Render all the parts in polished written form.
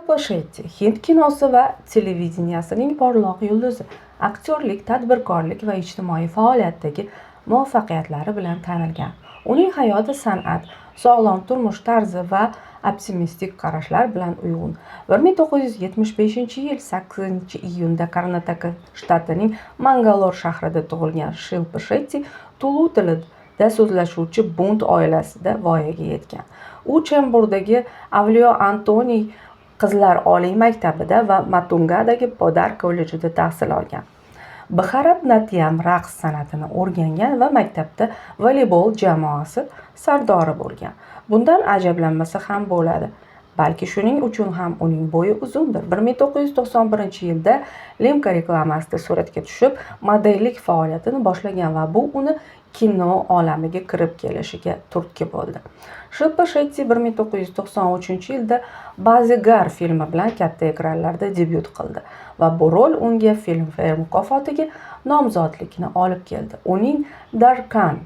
Shilpa Shetti hind kinosi va televideniyasining porloq yulduzi, aktyorlik, tadbirkorlik va ijtimoiy faoliyatdagi muvaffaqiyatlari bilan tanilgan. Uning hayoti san'at, sog'lom turmush tarzi va optimistik qarashlar bilan uyg'un. 1975-yil 8-iyunda Karnataka shtatining Mangalor shahrida tug'ilgan Shilpa Shetti tulu tilida so'zlashuvchi bunt oilasida voyaga yetgan. U Chemburdagi Avliyo Antoniy qizlar oliy maktabida va Matungadagi Podar kollejida tahsil olgan. Bharatnatyam raqs san'atini o'rgangan va maktabda voleybol jamoasi sardori bo'lgan. Bundan ajablanmasa ham bo'ladi. Balki shuning uchun ham uning bo'yi uzundir. 1991-yilda Limca reklamasida suratga tushib, modellik faoliyatini boshlagan va bu uni kino olamiga kirib kelishiga turtki bo'ldi. Shilpa Shetti 1993-yilda Bazigar filmi bilan katta ekranlarda debyut qildi va bu rol unga Filmfare mukofotiga nomzodlikni olib keldi. Uning Darkan,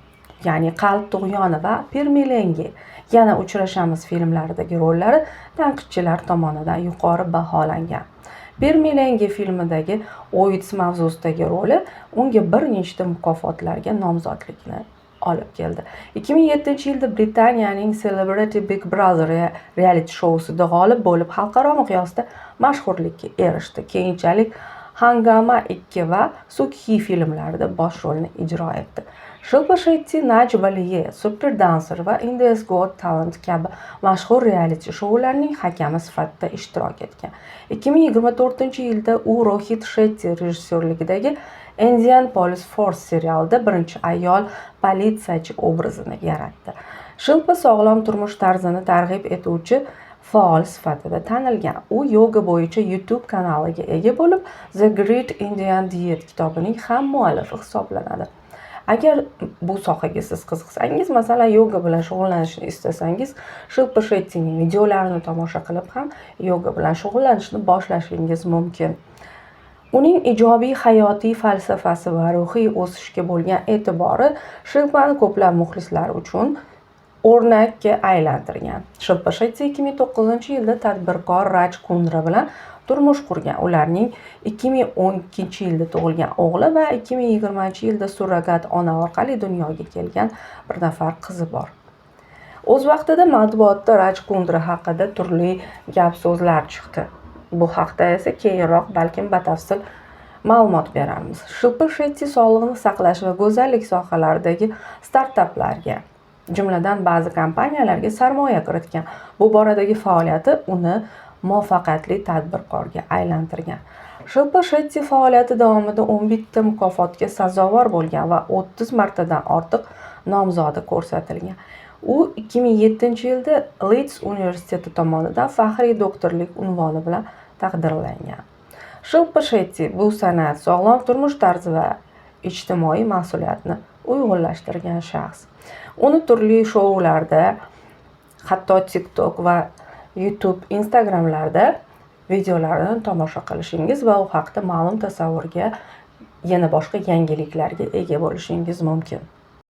ya'ni Qalb tug'yoni va Phir Milenge, Yana uchrashamiz filmlaridagi rollari tanqidchilar tomonidan yuqori baholangan. Phir Milenge filmidagi OIDS mavzusidagi roli unga bir nechta mukofotlarga nomzodlikni olib keldi. 2007-yilda Britaniyaning Celebrity Big Brother reality shousida g'olib bo'lib, xalqaro miqyosda mashhurlikka erishdi. Keyinchalik Hangama 2 va Sukhi filmlarida bosh rolni ijro etdi. Shilpa Shetti Nach Baliye, Super Dancer va India's Got Talent kabi mashhur reality shoularning hakami sifatida ishtirok etgan. 2024-yilda u Rohit Shetti rejissyorligidagi Indian Police Force serialida birinchi ayol politsiyachi obrazini yaratdi. Shilpa sog'lom turmush tarzini targ'ib etuvchi faol sifatida tanilgan. U yoga bo'yicha YouTube kanaliga ega bo'lib, The Great Indian Diet kitobining ham muallifi hisoblanadi. Agar bu sohaga siz qiziqsangiz, masalan, yoga bilan shug'ullanishni istasangiz, Shilpa Shettining videolarini tomosha qilib ham yoga bilan shug'ullanishni boshlashingiz mumkin. Uning ijobiy hayotiy falsafasi va ruhiy o'sishga bo'lgan e'tibori Shilpani ko'plab muxlislar uchun o'rnakka aylantirgan. Shilpa Shetti 2009-yilda tadbirkor Raj Kundra bilan turmush qurgan. Ularning 2012-yilda tug'ilgan o'g'li va 2020-yilda surrogat ona orqali dunyoga kelgan bir nafar qizi bor. O'z vaqtida matbuotda Raj Kundra haqida turli gap so'zlar chiqdi. Bu haqda esa keyinroq balkim batafsil ma'lumot berarmiz. Shilpa Shetti sog'liqni saqlash va go'zallik sohalaridagi startaplarga, jumladan ba'zi kompaniyalarga sarmoya kiritgan. Bu boradagi faoliyati uni muvaffaqiyatli tadbirkorga aylantirgan. Shilpa Shetti faoliyati davomida 11 ta mukofotga sazovor bo'lgan va 30 martadan ortiq nomzodi ko'rsatilgan. U 2007-yilda Leeds universiteti tomonidan faxriy doktorlik unvoni bilan taqdirlangan. Shilpa Shetti bu san'at, sog'lom turmush tarzi va ijtimoiy mas'uliyatni uyg'unlashtirgan shaxs. Uni turli shoularda, hatto TikTok va YouTube, Instagramlarda videolarini tomosha qilishingiz va u haqda ma'lum tasavvurga, yana boshqa yangiliklarga ega bo'lishingiz mumkin.